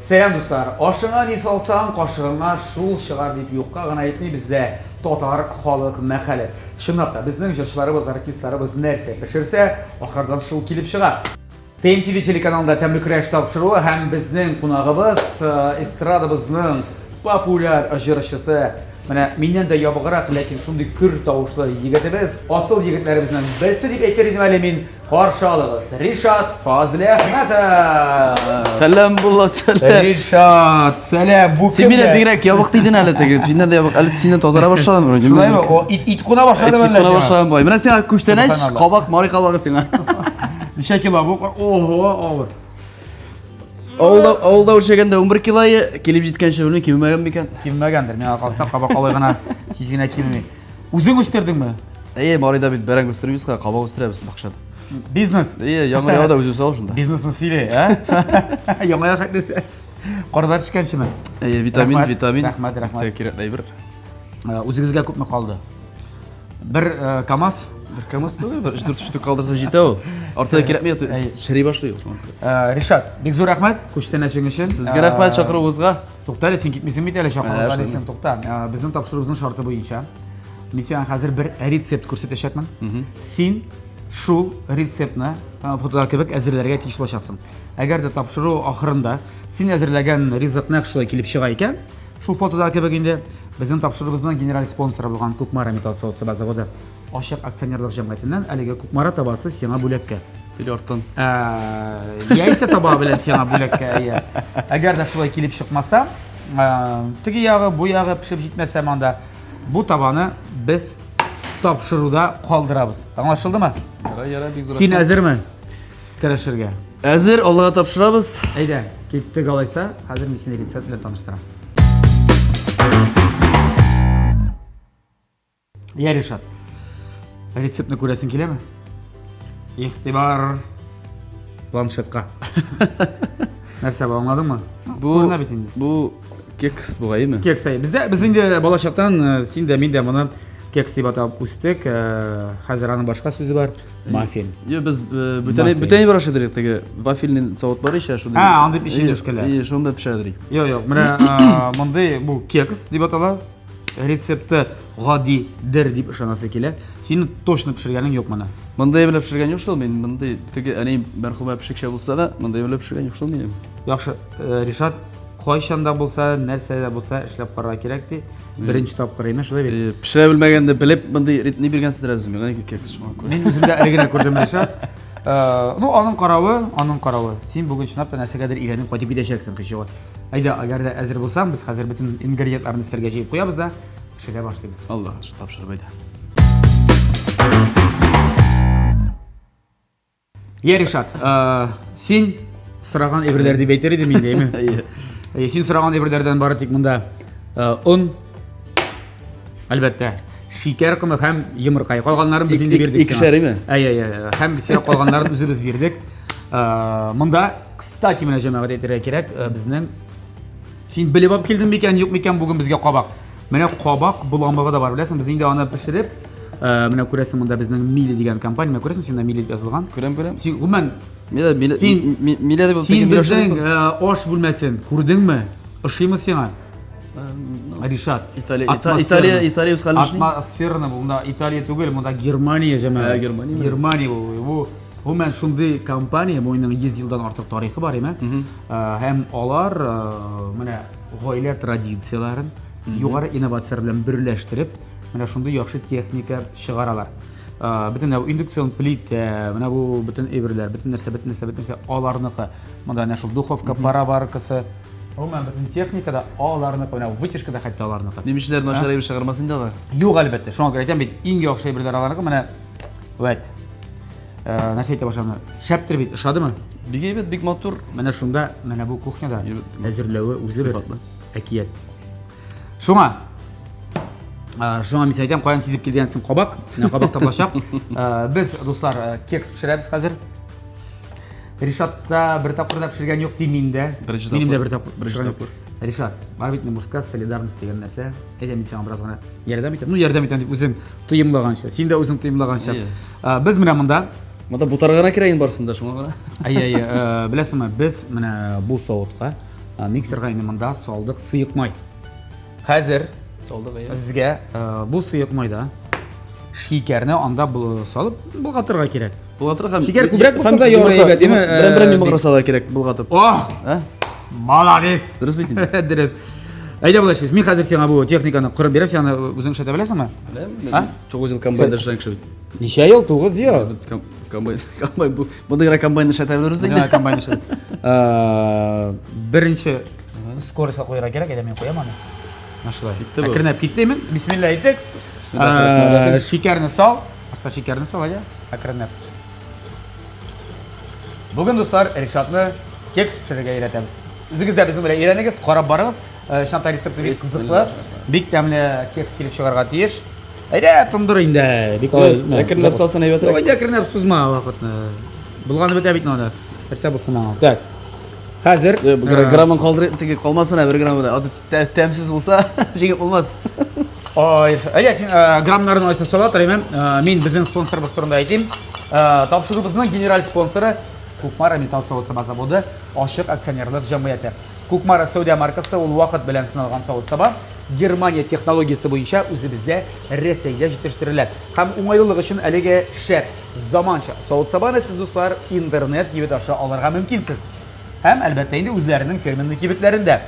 Сәлам, дуслар! Ашыңа ни салсаң, кашыгыңа шул чыгар дип юкка гына әйтми бездә татар халык мәкале. Чынлап та, безнең җырчыларыбыз, артистларыбыз нәрсә пешерсә, ахырдан шул килеп чыга. ТМТВ телеканалында Тәмле көрәш тапшыруы һәм безнең кунагыбыз, э, эстрадабызның популяр җырчысы, менә миннән дә ябыграк, ләкин шундый көр тавышлы егетебез, асыл егетләребезнең берсе дип әйтер идем әле мин. Каршы алыгыз, Ришат Фазлиәхмәтов! Сәлам, Булат, сәлам. Ришат, сәлам. Бу Син мине бигрәк ябык дидең әле теге. Синнән дә ябык. Әле синнән тазара башладым. вроде. Шулаймы? О, ит, ит куна башлады Ит әллә куна сиңа? башладым бугай. Менә сиңа күчтәнәч, Субханалла. кабак, мари кабагы сиңа. Ничә кило бу? Ого, авыр. Авылда авылда үлчәгәндә 11 кило килеп җиткәнче белмим кимемәгән микән? Кимемәгәндер, миңа калса кабак алай гына тиз генә кимеми. Үзең үстердеңме? Әйе, Марида бит бәрәңге үстермибез, кабак үстерәбез бакчада. Бизнес. Әйе, яңгыр ява да үзе үсә ул шунда. Бизнесны сөйли, ә? Яңа ел хәтле үсә. Карда төшкәнчеме? Әйе, витамин, Рәхмәт, витамин. рәхмәт, рәхмәт. Кирәкле әйбер. Үзегезгә күпме калды? Бер КАМАЗ? Бер КАМАЗ түгел, бер 3-4 штук калдырса җитә ул. Артыгы кирәкми, чери башлый ул. Ришат, бик зур рәхмәт күчтәнәчең өчен. Сезгә рәхмәт чакыруыгызга. Тукта әле, син китмисең бит әле, чакырырга дисең, тукта. Безнең тапшыруыбызның шарты буенча, мин сиңа хәзер бер рецепт күрсәтәчәкмен. Син шул рецептны фотода кебек әзерләргә тиеш булачаксың. Әгәр дә тапшыру ахырында син әзерләгән ризык нәкъ шулай килеп чыга икән, шул фотода кебек инде, безнең тапшыруыбызның генераль спонсоры булган Кукмара металл савыт-саба заводы Ачык акционерлык җәмгыятеннән әлеге Кукмара табасы сиңа бүләккә. Или арттан. Яисә таба белән сиңа бүләккә, әйе. Әгәр дә шулай килеп чыкмаса, теге ягы, бу ягы пешеп җитмәсә монда, бу табаны без тапшыруда калдырабыз. Аңлашылдымы? Ярай, ярай, бик зур. Син әзерме көрәшергә? Әзер, Аллага тапшырабыз. Әйдә, киттек алайса. Хәзер мин сине рецепт белән таныштырам. Я, Ришат, рецептны күрәсең киләме? Игътибар планшетка. Нәрсә бу, аңладыңмы? Бу Күренә бит инде. Бу кекс бугай, Кекс, әйе. Бездә без инде балачактан э, син дә мин дә моны кекс дип атап үстек. Э, хәзер аның башка сүзе бар. Маффин. Юк, без э, бүтән бүтән бер ашадык теге вафельный савыт бар ичә шундый. А, андый печеньешкәләр. Ие, шунда пешердек. Юк, юк, менә мондый бу кекс дип атала. Рецепты гадидер дип ышанасы килә. Синең точно пешергәнең юк моны. Мондый белән пешергән юк шул мин. Мондый теге әни мәрхүмә пешекчә булса да, мондый белән пешергән юк шул минем. Яхшы, э, Ришат, кайчан да булса, нәрсә дә булса эшләп карарга кирәк ди. Беренче тапкыр имеш, шулай бит. Э, пешерә белмәгәндә белеп мондый ритмны биргәнсездер әзер миңа кекс шуңа күрә. Мин үзем дә әле генә күрдем Ришат. Э, ну, аның каравы, аның каравы. Син бүген чынлап та нәрсәгәдер өйрәнеп кайтып китәчәксең, һич югы. Әйдә, әгәр дә әзер булсаң, без хәзер бөтен ингредиентларны өстәлгә җыеп куябыз да, пешерә башлыйбыз. Алла, тапшырып әйдә. Я, Ришат, э, син сораган әйберләр дип әйтер идем инде, әйме? Әйе. Э, син сораган әйберләрдән бары тик монда э, он, әлбәттә, шикәр комы һәм йомырка. Калганнарын без инде бирдек. Икешәр, әйме? Әйе, әйе. Һәм сиңа калганнарын үзебез бирдек. Монда Кстати, менә җәмәгать әйтергә кирәк, э, безнең син белеп алып килдең микән, юк микән бүген безгә кабак. Менә кабак боламыгы да бар, беләсең, без инде аны пешереп, э, менә күрәсең монда безнең Мили дигән компания, менә күрәсең, син Мили дип язылган. Күрәм, күрәм. Син гомумән Миля, Миля, Син- Миля дип син безнең э, аш бүлмәсен күрдеңме? Ошыймы сиңа? Ришат. Италия, атмосфераны. Италия, Италия үз хәлен эшли. Атмосфераны монда Италия түгел, монда Германия җәмәгать. Ә, Германия. Германия бу. Бу Гомумән шундый компания, бу инде 100 елдан артык тарихы бар, име? Һәм алар менә гаилә традицияләрен югары инновацияләр белән берләштереп, менә шундый яхшы техника чыгаралар. Бөтен индукцион плитә, менә бу бөтен әйберләр, бөтен нәрсә, бөтен нәрсә, бөтен нәрсә аларныкы. Монда әнә шул духовка, пароваркасы, гомумән бөтен техника да аларныкы, менә вытяжка да хәтта аларныкы. Немечләр начар әйбер чыгармас инде алар. Юк, әлбәттә. Шуңа күрә әйтәм бит, иң яхшы әйберләр аларныкы, менә вәт. Э, нәрсә әйтә башладым? Шәптер бит, ошадымы? Бик әйбәт, бик матур. Менә шунда, менә бу кухняда әзерләве үзе бер әкият. Шуңа э, шуңа мин әйтәм, каян сизеп килгәнсең кабак? Менә кабак табылачак. Э, без, дуслар, кекс пешерәбез хәзер. Ришатта бер тапкыр да пешергән юк дим мин дә. Беренче Минем дә бер тапкыр. Беренче тапкыр. Ришат, бар бит мужская солидарность дигән нәрсә. Әйдә, мин сиңа бераз гына ярдәм итәм. Ну, ярдәм итәм дип үзем тоемлаганча. Син дә үзең тоемлаганча. Без менә монда Монда бутарга гына кирәк инде барысын да, шуңа гына. Әйе, әйе, беләсеңме, без менә бу савытка Миксерга инде монда салдык сыек май. Хәзер салдык әйе. Безгә бу сыек майда шикәрне анда салып болгатырга кирәк. Болгатырга һәм шикәр күбрәк булса да ярый әйбәт, димме? Берәм-берәм йомырка салырга кирәк болгатып. О! Ә? Молодец! Дөрес бит инде. Дөрес. Әйдә болай эшлибез. Мин хәзер сиңа бу техниканы корып бирәм, син аны үзең эшләтә беләсеңме? Беләм. 9 ел комбайнда эшләгән кеше бит. Ничә ел? 9 ел. Комбайн, комбайн бу. Мондый гына комбайн эшләтә белербез инде. Мондый комбайн эшләтә. Э, беренче скоростька куярга кирәк, әйдә мин куям аны. Менә шулай. Китте бу. Әкренләп китте мин. Бисмилла әйттек. Э, шикәрне сал. Башта шикәрне сал, әйдә. Әкренләп. Бүген, дуслар, Ришатны кекс пешерергә өйрәтәбез. Үзегез дә безнең белән өйрәнегез, карап барыгыз. Э, чынлап та рецепты бик кызыклы, бик тәмле кекс килеп чыгарга тиеш. Әйдә, тондыр инде. Бик алай. Әкренләп салсаң әйбәтрәк. Әйдә, әкренләп сузма вакытны. Булганы бетә бит монда. Нәрсә булсын аңа. Так. Хәзер э, граммын калдыр, теге калмасын ә бер граммы да. Аты тәмсез булса, җиңеп булмас. Ой, әйдә син э, граммнарын алайса сала торыйм. Мин безнең спонсорыбыз турында әйтим. Тапшыруыбызның генераль спонсоры Кукмара металл савыт-саба заводы ачык акционерлык җәмгыяте. Кукмара сәүдә маркасы ул вакыт белән сыналган савыт-саба Германия технологиясе буенча үзебездә Рәсәйдә җитештерелә. Һәм уңайлылык өчен әлеге шәп, заманча савыт-сабаны сез, дуслар, интернет кибет аша алырга мөмкинсез. Һәм, әлбәттә инде, үзләренең фирменный кибетләрендә.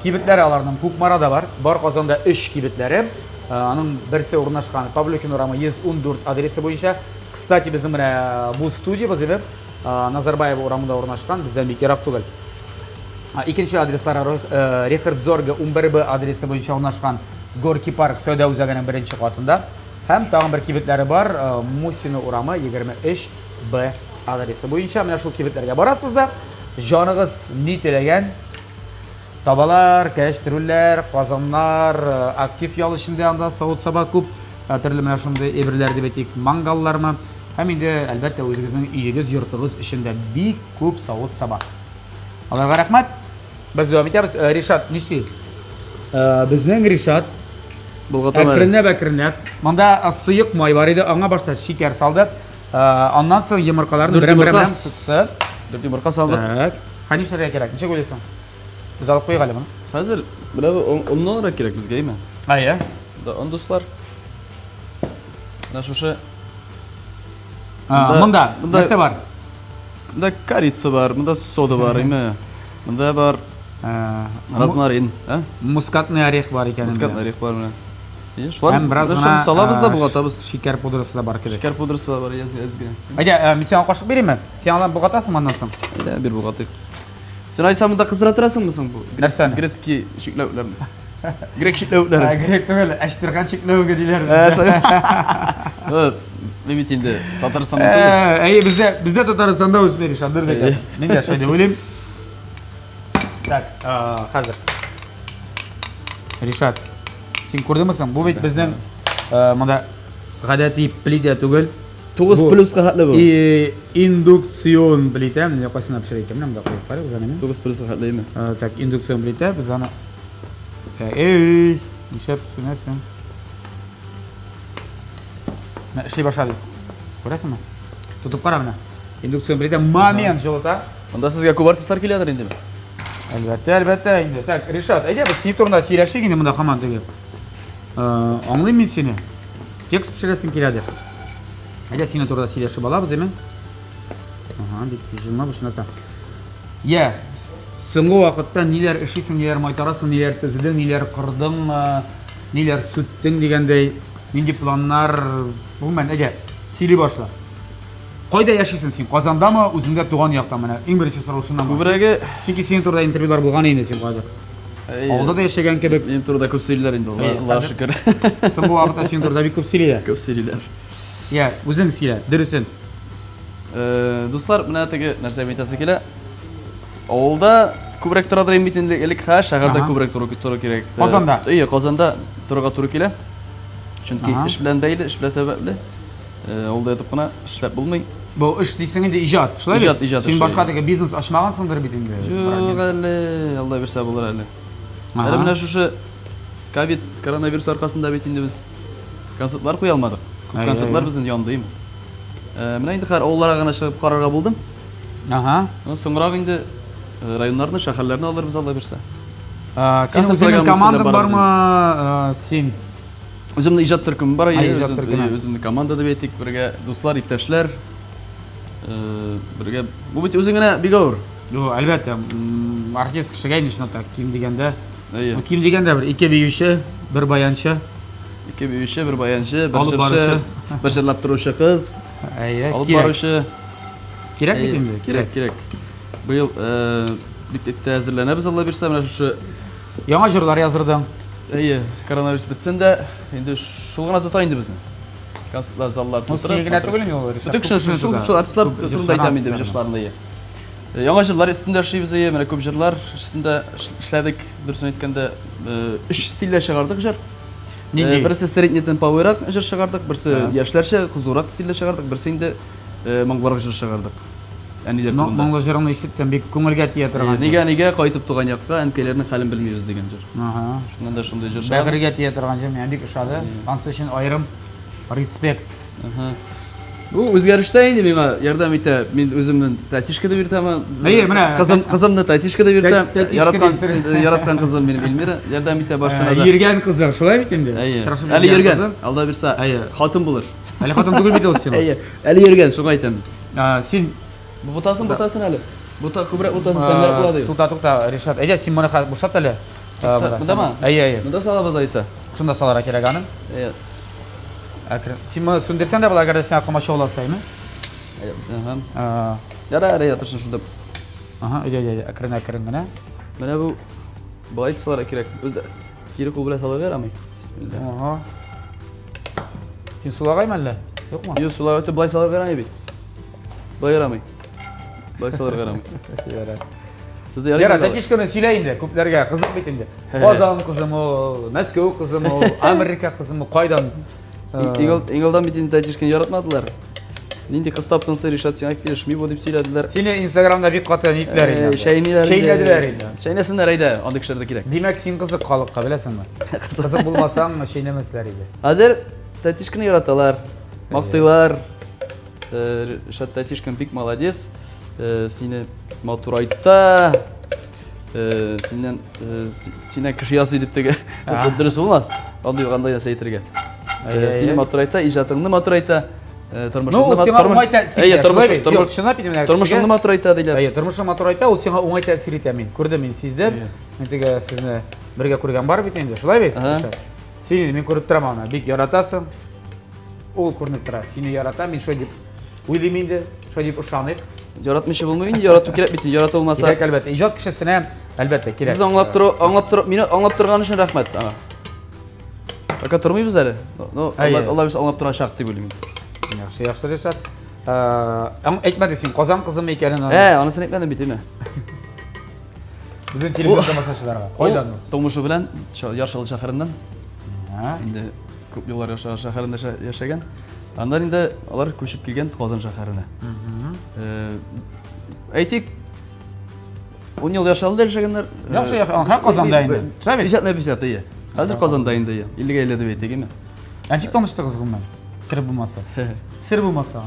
Кибетләре аларның Кукмарада бар. Бар Казанда өч кибетләре. Аның берсе урнашкан Павлюхин урамы 114 адресы буенча. Кстати, безнең менә бу студиябез иде. Назарбаева урамында урнашкан, бездән бик ерак түгел. Икенче адреслары Рихард Зорге 11Б адресы буенча урнашкан Горки парк сәүдә үзәгенең беренче катында. Һәм тагын бер кибетләре бар, Мусина урамы 23Б адресы буенча. Менә шул кибетләргә барасыз да, җаныгыз ни теләгән табалар, кәчтрүлләр, казаннар, актив ял эчендә анда савыт-саба күп, төрле менә шундый әйберләр дип әйтик, мангаллармы. Һәм инде, әлбәттә, үзегезнең өегез, йортыгыз өчен дә бик күп савыт-саба. Аларга рәхмәт. Без дәвам итәбез. Э, Ришат нишли? Э, безнең Ришат әкренләп әкренләп. Монда э, сыек май бар иде, аңа башта шикәр салды. Аннан соң йомыркаларны берәм-берәм сытты. Дүрт йомырка салдык. Так. Һәм нишләргә кирәк? Ничек уйлыйсың? Без алып куйыйк әле моны. Хәзер менә бу онны алырга кирәк безгә, әйме? Әйе. Да, он, дуслар. Менә шушы Монда нәрсә бар? Монда корица бар, монда сода бар, әйме? Монда бар розмарин, ә? Мускатный орех бар икән. Мускатный орех бар менә. И, шулар. Һәм бераз гына салабыз да болгатабыз. Шикәр пудрасы да бар кебек. Шикәр пудрасы да бар, яз яз генә. Әйдә, мин сиңа кашык биримме? Син алар болгатасың аннан соң? Әйдә, бир болгатыйк. Син Айса монда кыздыра торасыңмы соң бу? Нәрсәне? Грецкий чикләвекләрне. Грек чикләвекләре. Грек түгел, әчтерхан чикләвеге диләр. Ә, Мин бит инде Татарстанда түгел. Әйе, бездә бездә Татарстанда үсми Ришат, дөрес әйтәсең. Мин дә шулай дип уйлыйм. Так, хәзер. Ришат, син күрдеңме соң? Бу бит безнең монда гадәти плитә түгел. 9 плюска хәтле бу. И индукцион плитә, менә кайсына пешерә икән, менә монда куеп карыйбыз аны. 9 плюска хәтле име? Так, индукцион плитә, без аны Эй, нишләп сүнәсең? Менә эшли башлады. Күрәсеңме? Тотып кара менә. Индукцион плитә момент җылыта. Монда сезгә күп артистлар киләдер инде. Әлбәттә, әлбәттә инде. Так, Ришат, әйдә без синең турында сөйләшик инде монда һаман теге. Аңлыйм мин сине. Текст пешерәсең киләдер. Әйдә синең турында сөйләшеп алабыз, әйме? Ага, бик тиз җылына бу чынлап Я, соңгы вакытта ниләр эшлисең, ниләр майтарасың, ниләр төзедең, ниләр кордың, ниләр сүттең дигәндәй, нинди планнар, гомумән, әйдә, сөйли башла. Кайда яшисең син? Казандамы, үзеңдә туган якта менә? Иң беренче сорау шуннан. Күбрәге Чөнки синең турында интервьюлар булган инде син кайдыр. Авылда да яшәгән кебек. Минем турында күп сөйлиләр инде, Аллага шөкер. Соңгы вакытта синең турында бик күп сөйлиләр. Күп сөйлиләр. Я, үзең сөйлә, дөресен. Э, дуслар, менә теге нәрсә әйтәсе килә. Авылда күбрәк тора идем бит инде элек, хә, шәһәрдә күбрәк тору туры кирәк. Э, Казанда. Әйе, Казанда торырга туры килә. Чөнки эш белән бәйле, эш белән сәбәпле. Э, авылда ятып кына эшләп булмый. Бу эш дисең инде иҗат, шулай бит? Иҗат, иҗат. Син башка теге бизнес ачмагансыңдыр бит инде. Юк әле, Алла бирсә булыр әле. Әле менә шушы ковид, коронавирус аркасында бит инде без концертлар куя алмадык. Күп концертлар безнең янды инде. Э, менә инде хәзер авылларга гына чыгып карарга булдым. Ага. Ну, соңрак инде районнарны, шәһәрләрне алырбыз, Алла бирсә. Синең үзеңнең командаң бармы? Син Үземнең иҗат төркемем бар, иҗат төркеме. Үземнең команда дип әйтик, бергә дуслар, иптәшләр. Бергә. Бу бит үзең генә бик авыр. Юк, әлбәттә, артист кешегә инде чынлап та ким дигәндә. Әйе. Ким дигәндә бер ике биюче, бер баянчы. Ике биюче, бер баянчы, бер җырчы, бер җырлап торучы кыз. Әйе, алып баручы. Кирәк бит инде. Кирәк, кирәк. Быел бик тә әзерләнәбез, Алла бирсә, менә шушы Яңа җырлар яздырдың. Әйе, коронавирус бетсен дә, инде шул гына тота инде безне. Концертлар, заллар тутырып. Ну, сине генә түгел инде ул, Ришат. Бөтен кеше шул, шул артистлар турында әйтәм инде, җырчыларны, әйе. Яңа җырлар өстендә эшлибез, әйе, менә күп җырлар өстендә эшләдек, дөресен әйткәндә, өч стильдә чыгардык җыр. Нинди? Берсе средний темповыйрак җыр чыгардык, берсе яшьләрчә, кызурак стильдә чыгардык, берсе инде моңлырак җыр чыгардык. Әниләр турында. Моңлы җырыңны ишеттем, бик күңелгә тия торган җыр. Нигә, нигә кайтып туган якка, әнкәйләрнең хәлен белмибез дигән җыр. Ага. Шуннан да шундый җыр чыгардык. Бәгырьгә тия торган җыр, миңа бик ошады. Ансы өчен аерым респект. Ага. Бу үзгәрештә инде миңа ярдәм итә. Мин үземне тәтишка дип йөртәм. Әйе, менә кызым, кызымны тәтишка дип йөртәм. Яраткан, яраткан кызым минем Эльмира ярдәм итә барсына да. Йөргән кызың, шулай бит инде? Әйе. Әле йөргән. Алда бирсә, хатын булыр. Әле хатын түгел бит ул сиңа. Әйе. Әле йөргән, шуңа әйтәм. Син Бутасын, бутасын әле. Бута күбрәк бутасын, тәмлерәк була ди. Тукта, тукта, Ришат. Әйдә, син моны хәзер бушат әле. Монда Әйе, әйе. Монда салабыз алайса. Шунда салырга кирәк аны. Әйе. Әкрен. Син моны сүндерсәң дә була, әгәр дә сиңа комачауласа, әйме? Ага. Ярар, ярар, ятырсын шунда. Ага, әйдә, әйдә, әкрен әкрен генә. Менә бу болай салырга кирәк. Үзе кире кул белән салырга ярамый. Ага. Син сулагаймы әллә? Юкмы? Юк, сулагай болай салырга ярамый бит. Болай ярамый. Болай салырга ярамый. Ярар. Сездә ярый. Ярар, тәтишканы сөйлә инде, күпләргә кызык бит инде. Казан кызымы ул, Мәскәү кызымы ул, Америка кызымы, кайдан? Иң алдан бит инде тәтишканы яратмадылар. Нинди кыз таптың син, Ришат, сиңа килешми бу дип сөйләделәр. Сине Инстаграмда бик каты нитләр инде. Шәйниләр. Шәйнәделәр инде. Шәйнәсеннәр әйдә, андый кешеләр дә кирәк. Димәк, син кызык халыкка, беләсеңме? Кызык булмасаң, шәйнәмәсләр иде. Хәзер тәтишканы яраталар, мактыйлар. Ришат Тәтишкин бик молодец. Сине матурайта. Синнән синнән кеше ясый дип теге дөрес булмас. Андый андай нәрсә әйтергә. Сине матурайта, иҗатыңны матурайта. Тормышыңны ну, сиңа уңай тәэсир итә. Шулай бит? Юк, чынлап инде менә. Тормышыңны матурайта диләр. Әйе, тормышыңны матурайта, ул сиңа уңай тәэсир итә мин. Күрдем, мин сиздем. Мин теге сезне бергә күргән бар бит инде, шулай бит? Син инде мин күреп торам аны, бик яратасың. Ул күренеп тора, сине ярата, мин шулай дип уйлыйм инде, шулай дип ышаныйк. Яратмыйча булмый инде, ярату кирәк бит, ярата булмаса. Кирәк, әлбәттә. Иҗат кешесенә, әлбәттә, кирәк. Сез аңлап тору, аңлап тору, мине аңлап торган өчен рәхмәт аңа. Пока тормыйбыз әле. Но Алла, Алла без аңлап торачак дип уйлыйм. Яхшы, яхшы, Ришат. Әйтмәдең син Казан кызымы икәнен аны. Ә, анысын әйтмәдем бит, әйме. Безнең телевизор тамашачыларга. Кайдан ул? Тумышы белән Яр Чаллы шәһәреннән. Инде күп еллар Яр Чаллы шәһәрендә яшәгән. Аннан инде алар күчеп килгән Казан шәһәренә. Әйтик, 10 ел Яр Чаллыда яшәгәннәр. Яхшы, яхшы. Һәм Казанда инде. Шулай бит? 50 на 50, әйе. Хәзер Казанда инде, әйе. 50-гә 50 дип әйтик, әйме? Ә ничек таныштыгыз гомумән? Сер булмаса. Сер булмаса.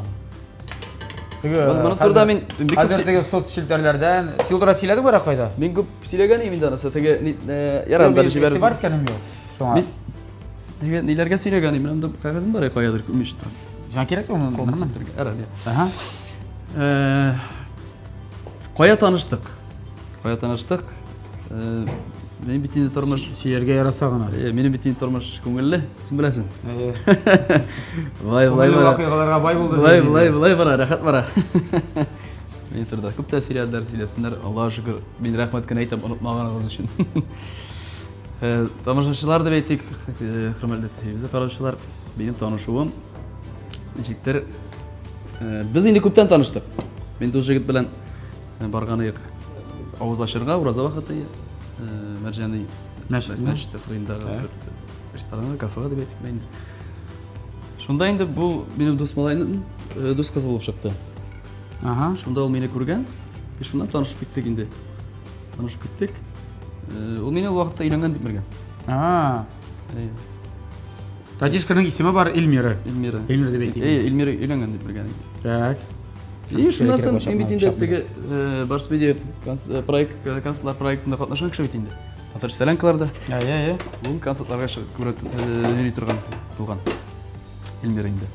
Теге Моны турыда мин бик күп Хәзер теге соц челтәрләрдән син турында сөйләдең бара кайда? Мин күп сөйләгән идем инде анысы. Теге ярар, бер җибәрдем. Игътибар иткәнем юк. Шуңа. Мин теге ниләргә сөйләгән идем? Менә монда кәгазем бар каядыр күмеш тора. Сиңа кирәк ул моны? Ярар. Ага. Кая таныштык? Кая таныштык? Минем бит инде тормыш сөяргә яраса гына. Минем бит инде тормыш күңелле, син беләсең. Болай болай бара. Вакыйгаларга бай булды. Болай болай болай бара, рәхәт бара. Мин турыда күп тә сөйләделәр, сөйләсеннәр. Аллаһ шөкер, мин рәхмәт кенә әйтәм онытмаганыгыз өчен. Тамашачылар дип әйтик, хөрмәтле телевизор караучылар, минем танышуым ничектер без инде күптән таныштык. Мин дус җегет белән Барган идек авыз ачырга, ураза вакыты. Мәрҗани мәчете кырыендагы бер ресторанга, кафега дип әйтик инде. Шунда инде бу минем дус малайның дус кызы булып чыкты. Ага. Шунда ул мине күргән. И шуннан танышып киттек инде. Танышып киттек. Ул мине ул вакытта өйләнгән дип белгән. А. Тәтишканың исеме бар Эльмира. Эльмира. Эльмира дип әйтик. Эльмира өйләнгән дип белгән. Так. И шуннан соң мин бит инде теге Барс Медиа проект концертлар проектында катнашкан кеше бит инде. Татар Селянкаларда. Әйе, әйе. Ул концертларга чыгып күрә йөри торган булган. Эльмира инде.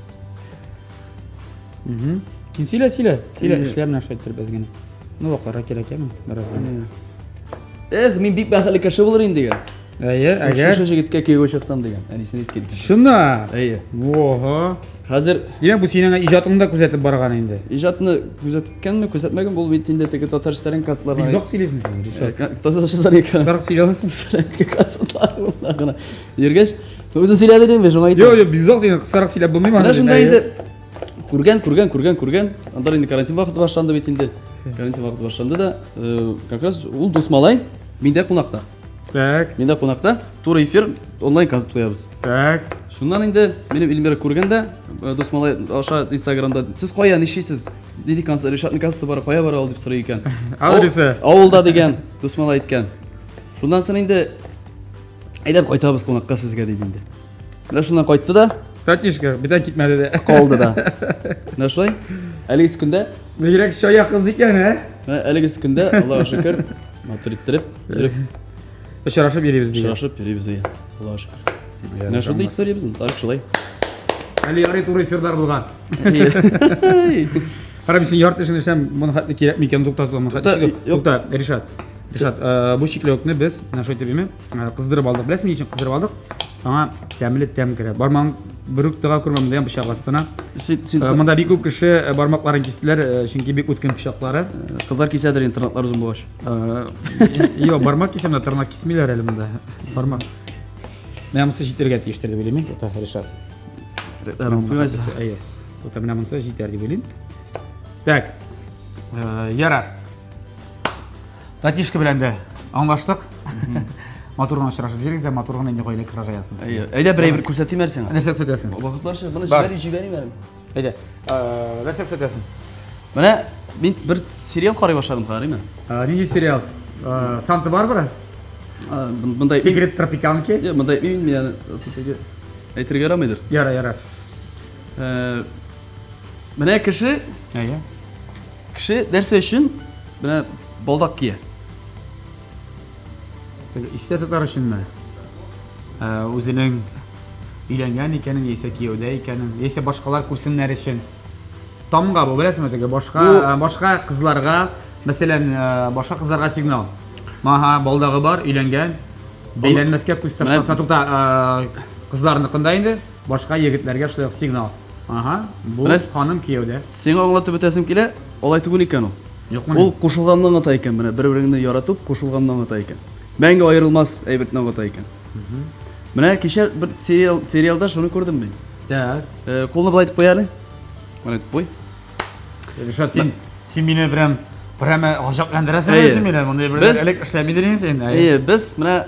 Угу. Кин сөйлә, сөйлә. Сөйлә, эшләр менә шулай иттереп әз генә. Ну, вакларга кирәк, яме, бераз. Эх, мин бик бәхетле кеше булыр инде дигән. Әйе, әгәр. Шушы җегеткә кияүгә чыксам дигән. Әнисен әйткән икән. Шуны. Әйе. Ого. Хәзер Димәк, бу синең иҗатыңны да күзәтеп барган инде. Иҗатны күзәткәнме, күзәтмәгән бул бит инде теге татар сәлән Бик озак сөйлисең син, Ришат. Татар сәлән Кыскарак сөйли аласың. Концертлар гына. Йөргәч, үзе сөйләде дим, шуңа әйтәм. Юк, юк, бик озак син кыскарак сөйләп булмый Менә шунда инде күргән, күргән, күргән, күргән. Анда инде карантин вакыты башланды бит инде. Карантин вакыты башланды да, как раз ул дус малай миндә кунакта. Так. Миндә кунакта туры эфир онлайн концерт куябыз. Так. Шуннан инде минем Эльмира күргән дә, дус малай аша Инстаграмда, сез кая, нишлисез? Нинди концерт, Ришатның концерты бар, кая бара ул дип сорый икән. Адресы. Авылда дигән, дус малай әйткән. Шуннан соң инде әйдәп кайтабыз кунакка сезгә диде инде. Менә шуннан кайтты да. Татишка, бүтән китмәде дә. Калды да. Менә шулай. Әлеге көндә. Бигрәк чая кыз икән, ә? Менә әлеге көндә, Аллага шөкер, матур иттереп, йөреп. Очрашып йөрибез дигән. Очрашып йөрибез, иә. Аллага шөкер. Менә шундый история безнең, так шулай. Әле ярый туры эфирлар булган. Кара, мин син ярты эшен эшләм, моны хәтле кирәкми икән, туктат, моны хәтле. Тукта, Ришат. Ришат, бу чикләвекне без, менә шулай итеп, кыздырып алдык. Беләсеңме, ни өчен кыздырып алдык? Аңа тәмле тәм керә. Бармагың бер үк тыга күрмә, монда пычак астына. Монда бик күп кеше бармакларын кистеләр, чөнки бик үткен пычаклары. Кызлар кисәдер инде тырнаклар озын булгач. Юк, бармак кисәм дә тырнак кисмиләр әле монда. Бармак. Менә монысы җитәргә тиештер дип уйлыйм мин. Тукта, Ришат. Әйе. Тукта, менә монысы җитәр дип уйлыйм. Так. Ярар. Татишка белән дә аңлаштык. Матур гына очрашып йөрегез дә, матур гына инде гаилә корырга язсын. Әйе. Әйдә бер әйбер күрсәтим әле сиңа. Нәрсә күрсәтәсең? Вакытларча моны җибәрим, җибәрим әле. Әйдә. Нәрсә күрсәтәсең? Менә мин бер сериал карый башладым, карыймы? Нинди сериал? Санта-Барбара? Монда Секрет тропиканки? Юк, монда әйтмим мин аны. Әйтергә ярамыйдыр. Яра, яра. Менә кеше, Әйе. Кеше нәрсә өчен менә балдак кия? Истә тотар өченме? Үзенең өйләнгән икәнен, яисә кияүдә икәнен, яисә башкалар күрсеннәр өчен. Тамга бу, беләсеңме теге, башка башка кызларга, мәсәлән, башка кызларга сигнал. Маһа, балдагы бар, өйләнгән. Бәйләнмәскә күз ташласа, тукта, кызларныкында инде башка егетләргә шулай ук сигнал. Ага, бу ханым кияүдә. Сиңа аңлатып үтәсем килә, алай түгел икән ул. Юкмыни? Ул кушылганны аңлата икән, менә бер-береңне яратып кушылганны аңлата икән. Мәңге аерылмас әйберне аңлата икән. Менә кичә бер сериал, сериалда шуны күрдем мин. Так. Э, кулны былай итеп куй әле. Былай итеп куй. Ришат, син, син мине прям прямо гаҗәпләндерәсең Әйе. син мине. Мондый бер Без- элек эшләмидер инде син. Әйе, без менә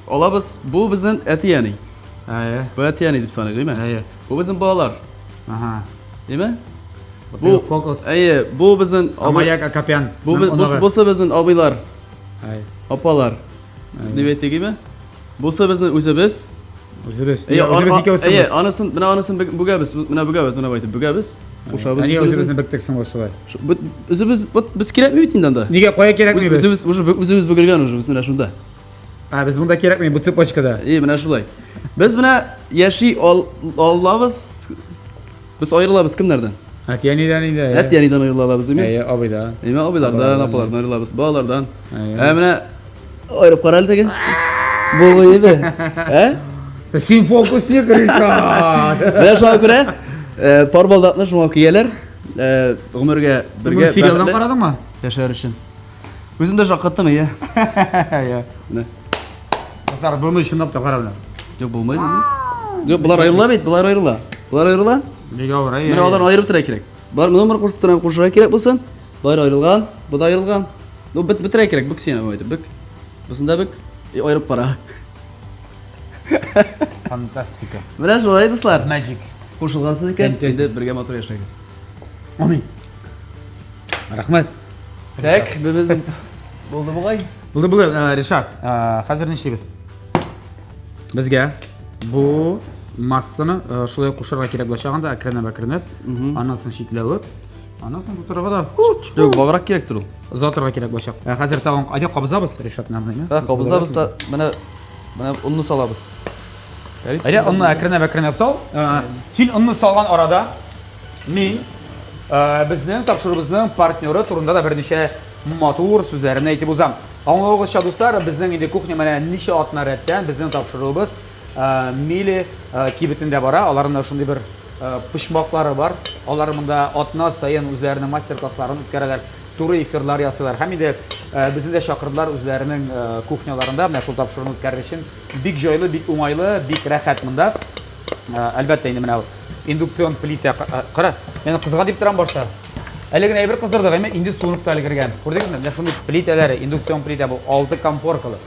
алабыз, бу безнең әти-әни. Әйе. Бу әти-әни дип саныйк, димме? Әйе. Бу безнең балалар. Ага. Димме? Бу фокус. Әйе, бу безнең Амаяк Акопян. Бу бусы безнең абыйлар. Әйе. Апалар. Дип әйтик, димме? Бусы безнең үзебез. Үзебез. Әйе, үзебез икәү Әйе, анысын, менә анысын бүгәбез, менә бүгәбез, менә әйтеп бүгәбез. Кушабыз. Нигә үзебезне бектек соң шулай? Үзебез, вот без кирәкми бит инде анда. Нигә кая кирәкми без? Үзебез уже үзебез бөгелгән уже, без менә шунда. А, без монда кирәкми, бу цепочкада. И, менә шулай. Без менә яши ал, алабыз. Без аерылабыз кемнәрдән? Әти-әнидән инде. Әти-әнидән аерыла алабыз, димме? Әйе, абыйдан. Әйе, абыйлардан, апалардан аерылабыз, балалардан. Ә менә аерып кара әле теге. Булгый иде. Ә? Син фокусник, Ришат. Менә шуңа күрә, э, пар балдакны шуңа кияләр. Э, гомергә бергә. Сериалдан карадыңмы? Яшәр өчен. Үзем дә шаккаттым, әйе. Әйе. Менә. Дуслар, булмый чынлап та кара менә. Юк, булмый. Юк, болар аерыла бит, болар аерыла. Болар аерыла. Бик авыр, әйе. Менә аларны аерып тора кирәк. Болар номер кушып тора, кушырга кирәк булсын. Болар аерылган, бу да аерылган. Ну, бет бетерә кирәк, бөк син әйтеп, бөк. Бусын да бөк. И аерып кара. Фантастика. Менә шулай, дуслар. Magic. Кушылгансыз икән, инде бергә матур яшәгез. Амин. Рәхмәт. Так, безнең булды бугай. Булды, булды, э, Ришат, э, хәзер нишлибез? Безгә бу массаны э, шулай кушарга кирәк булачак анда әкренләп әкренләп. Аннан соң чикләвек. Аннан соң тутырырга да. Юк, ваграк кирәктер ул. Озатырга кирәк булачак. Ә хәзер тагын әйдә кабызабыз, Ришат, менә. Һә, кабызабыз да менә менә онны салабыз. Әйдә онны әкренләп әкренләп сал. Син онны салган арада мин безнең тапшыруыбызның партнеры турында да берничә матур сүзләрне әйтеп узам. Аңлавыгызча, дуслар, безнең инде кухня менә ничә атна рәттән безнең тапшыруыбыз Мили кибетендә бара. Аларның да шундый бер почмаклары бар. Алар монда атна саен үзләренең мастер-классларын үткәрәләр, туры эфирлар ясыйлар. Һәм инде безне дә чакырдылар үзләренең кухняларында менә шул тапшыруны үткәрер өчен. Бик җайлы, бик уңайлы, бик рәхәт монда. Әлбәттә инде менә индукцион плитә. Кара, мен кызган дип торам башта. Әле генә әйбер кыздырдык, әмма инде суынып та өлгергән. Күрдегезме? Менә шундый плитәләре, индукцион плитә бу, 6 комфоркалы.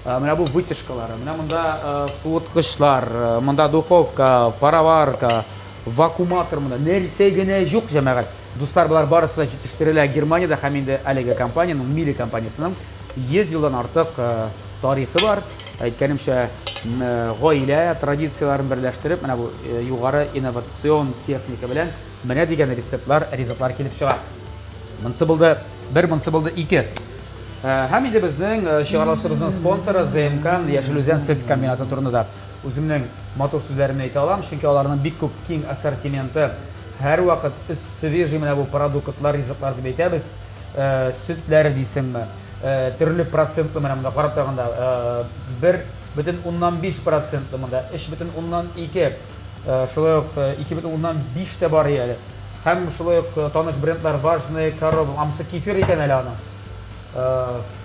Менә бу вытяжкалары, менә монда суыткычлар, монда духовка, пароварка, вакууматор монда. Нәрсә генә юк, җәмәгать. Дуслар, болар барысы да җитештерелә Германиядә һәм инде әлеге компаниянең, Мили компаниясенең 100 елдан артык тарихы бар. Әйткәнемчә, гаилә традицияләрен берләштереп, менә бу югары инновацион техника белән менә дигән рецептлар, ризыклар килеп чыга. Монсы булды бер, монсы булды ике. Һәм инде безнең чыгарылышыбызның спонсоры ЗМК Яшел Үзән сөт комбинаты турында да үземнең матур сүзләремне әйтә алам, чөнки аларның бик күп киң ассортименты, һәрвакыт свежий менә бу продуктлар, ризыклар дип әйтәбез, сөтләр дисеңме, төрле процентлы менә монда карап торганда 1,5 процентлы монда, 3,2, шулай ук 2,5 тә бар әле. Һәм шулай ук таныш брендлар Важная корова, анысы кефир икән әле аның.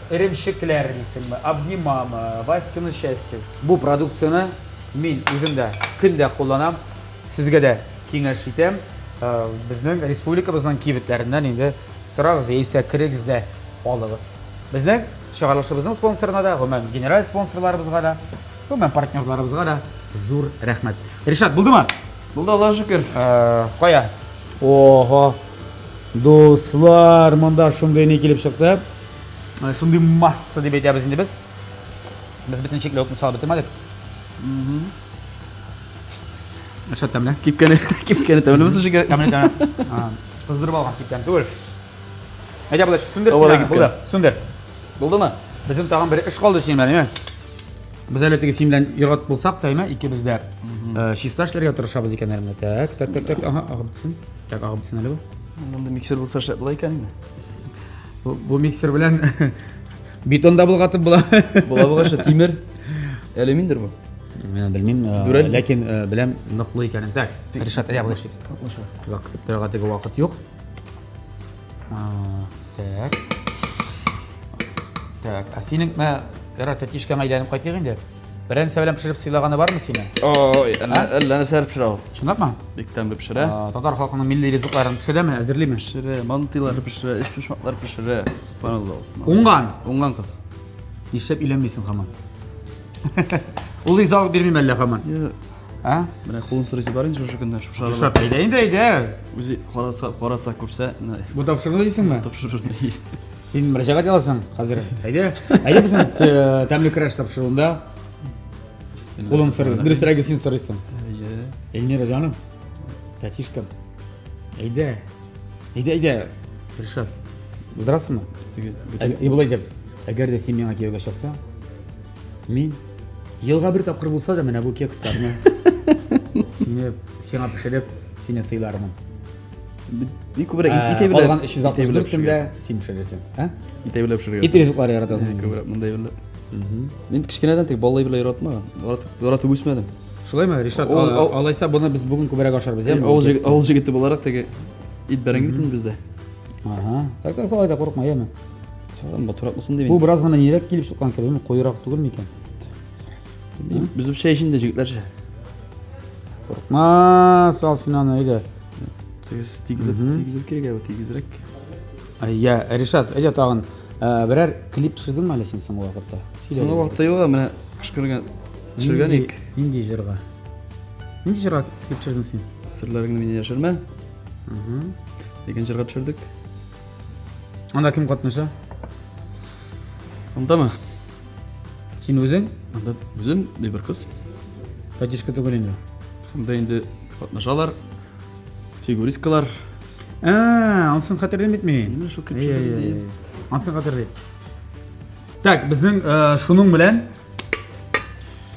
Эремчекләр дисеңме, Обнимамы, Васькино счастье. Бу продукцияне мин үзем дә көн дә кулланам, сезгә дә киңәш итәм. Безнең республикабызның кибетләреннән инде сорагыз яисә керегез дә алыгыз. Безнең чыгарылышыбызның спонсорына да, гомумән, генераль спонсорларыбызга да, гомумән, партнерларыбызга да зур рәхмәт. Ришат, булдымы? Булды, Аллага шөкер. Кая? Ого! Дуслар, монда шундый ни килеп чыкты. Шундый масса дип әйтәбез инде без. Без бөтен чикләвекне салып бетермәдек. Ришат тәмле. Кипкәне, кипкәне тәмлеме соң шикәр? Тәмле, тәмле. Кыздырып алган кипкән түгел. Әйдә, булды, сүндер син. Булды, сүндер. Булдымы? Безнең тагын бер эш калды синең белән, әйме? Без әле теге син белән ир-ат булсак та, әйме, икебез дә чиста эшләргә тырышабыз икән әле менә. Так, так, так, так, ага, агып бетсен. Так, агып бетсен әле бу. Монда миксер булса шәп була икән инде. Бу, бу миксер белән бетон да болгатып була. Була була шул тимер. Алюминдер бу. Мин белмим, ләкин беләм ныклы икәнен. Так, Ришат, әйдә, булышыйк. Озак көтеп торырга теге вакыт юк. Так. Так, ә синең мә, ярар, тәтишкәңә әйләнеп кайтыйк инде. Берәр нәрсә белән пешереп сыйлаганы бармы сине? Ой, әллә нәрсәләр пешерә ул. Чынлапмы? Бик тәмле пешерә. Татар халкының милли ризыкларын пешерәме, әзерлиме? Пешерә, мантыйлар пешерә, өчпочмаклар пешерә. Субханалла. Уңган. Уңган кыз. Нишләп өйләнмисең һаман? Ул ризалык бирмиме әллә һаман? Ә? Менә кулын сорыйсы бар инде шушы көннән, шушы арада. Ришат, әйдә инде, әйдә. Үзе караса, караса күрсә, менә. Бу тапшыру дисеңме? Тапшыру. Син мөрәҗәгать аласың хәзер. Әйдә. Әйдә безнең тәмле көрәш тапшыруында. Кулын сорыйбыз. Дөресрәге син сорыйсың. Әйе. Эльмира җаным. Тәтишкам. Әйдә. Әйдә, әйдә. Ришат. Булдырасыңмы? И болай дип. Әгәр дә син миңа кияүгә чыксаң, мин елга бер тапкыр булса да менә бу кексларны сине сиңа пешереп, сине сыйлармын. Бик күбрәк ит әйберләр. Калган 364 көндә син пешерерсең. Ә? Ит әйберләр пешерергә. Ит ризыклары яратасың. Күбрәк мондай әйберләр. Мин кечкенәдән тик баллы әйберләр яратмаган. Яратып үсмәдем. Шулаймы, Ришат? Алайса буны без бүген күбрәк ашарбыз, яме? Авыл җегете буларак теге ит бәрәңге бит инде бездә. Ага. Так, так, алай да курыкма, яме? Сагын батырак булсын дип. Бу бераз гына нирәк килеп чыккан кебек, куерак түгел микән? Без чәй эчендә җегетләрчә. Курыкма, сал син аны, әйдә. Тигез, тигезрәк, тигезрәк кирәк әле, тигезрәк. Әйя, Ришат, әйдә тагын берәр клип төшердеңме әле син соңгы вакытта? Соңгы вакытта юк, менә кычкырган төшергән идек. Нинди җырга? Нинди җырга клип төшердең син? Серләреңне миннән яшермә. Дигән җырга төшердек. Анда кем катнаша? Андамы? Син үзең? Анда үзем, ди бер кыз. Тәтишкә түгел инде. Анда инде катнашалар. Фигуристкалар. Ә, анысын хәтерлим бит мин. Менә шул килеп чыгды. Анысын хәтерлим. Так, безнең шуның белән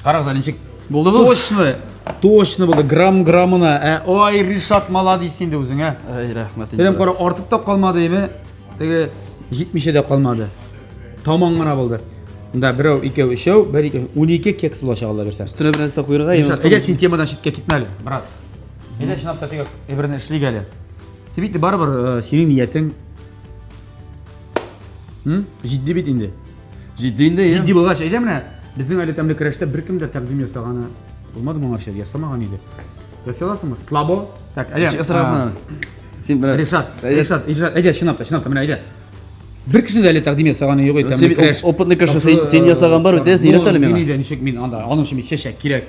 карагыз әле ничек булды бу? Точно, точно булды. Грамм граммына. Ә, ой, Ришат, молодец инде үзең, ә. Ай, рәхмәт. Беләм, кара, артып та калмады, име? Теге җитмичә дә калмады. Таман гына булды. Монда берәү, икәү, өчәү, бер, ике, 12 кекс булачак алла бирсә. Өстенә бер нәрсә куярга, Ришат, әйдә син темадан читкә китмә әле, брат. Әйдә чынлап та теге әйберне эшлик әле. Син бит барыбер синең ниятең Җитди бит инде. Җитди инде, Җитди булгач, әйдә менә безнең әле тәмле көрәштә беркем дә тәкъдим ясаганы булмады моңарчы, ясамаган иде. Ясый аласыңмы? Слабо. Так, әйдә. Ничек ясарсың? Син менә Ришат, Ришат, Ришат, әйдә, чынлап та, чынлап та, менә әйдә. Бер кешенең дә әле тәкъдим ясаганы юк иде. Син опытный кеше, син ясаган бар бит, син өйрәт әле миңа. Мин өйдә ничек мин анда, аның өчен бит чәчәк кирәк.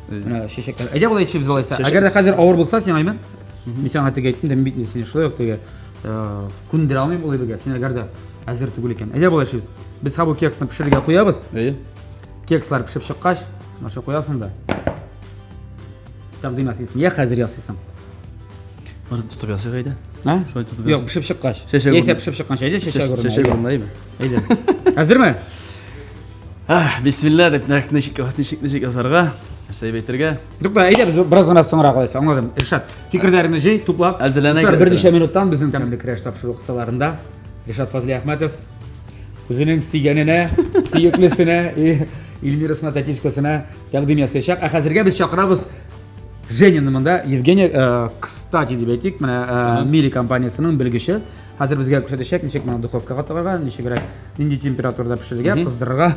Менә чәчәкләр. Әйдә болай эчебез алайса. Әгәр дә хәзер авыр булса сиңа, әйме? Мин сиңа теге әйттем дә, мин бит сине шулай ук теге күндерә алмыйм ул әйбергә. Син әгәр дә әзер түгел икән. Әйдә болай эшлибез. Без һәм бу кексны пешерергә куябыз. Әйе. Кекслар пешеп чыккач, менә шул куясың да. Тәкъдим ясыйсың. Я хәзер ясыйсың. Бары тотып ясыйк әйдә. А? Шулай тотып Юк, пешеп чыккач. Чәчәк Яисә пешеп чыкканчы, әйдә чәчәк урынына. Чәчәк урынына, әйме? Әйдә. Әзерме? Ах, бисмилла дип, нәкъ ничек, ничек, ничек язарга, нәрсә дип әйтергә? Тукта, әйдә без бераз гына соңрак алайса, аңладым. Ришат, фикерләреңне җый, тупла. Әзерләнә Дуслар, берничә минуттан безнең тәмле көрәш тапшыру кысаларында Ришат Фазлиәхмәтов үзенең сөйгәненә, сөеклесенә и Эльмирасына, Татишкасына тәкъдим ясаячак. Ә хәзергә без чакырабыз Женяны монда. Евгений, кстати, дип әйтик, менә Мири компаниясенең белгече. Хәзер безгә күрсәтәчәк, ничек моны духовкага тыгарга, ничегрәк, нинди температурада пешерергә, кыздырырга,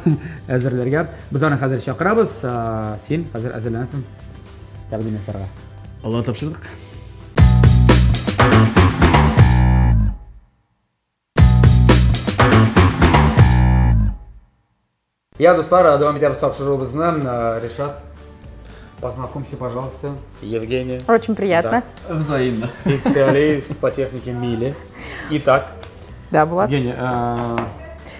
әзерләргә. Без аны хәзер чакырабыз. Син хәзер әзерләнәсең тәкъдим ясарга. Аллаһ тапшырдык. Я, дуслар, дәвам итәбез тапшыруыбызны. Ришат, познакомься, пожалуйста. Евгений. Очень приятно. Да. Взаимно. Специалист по технике Мили. Итак. Да, Булат. Евгений,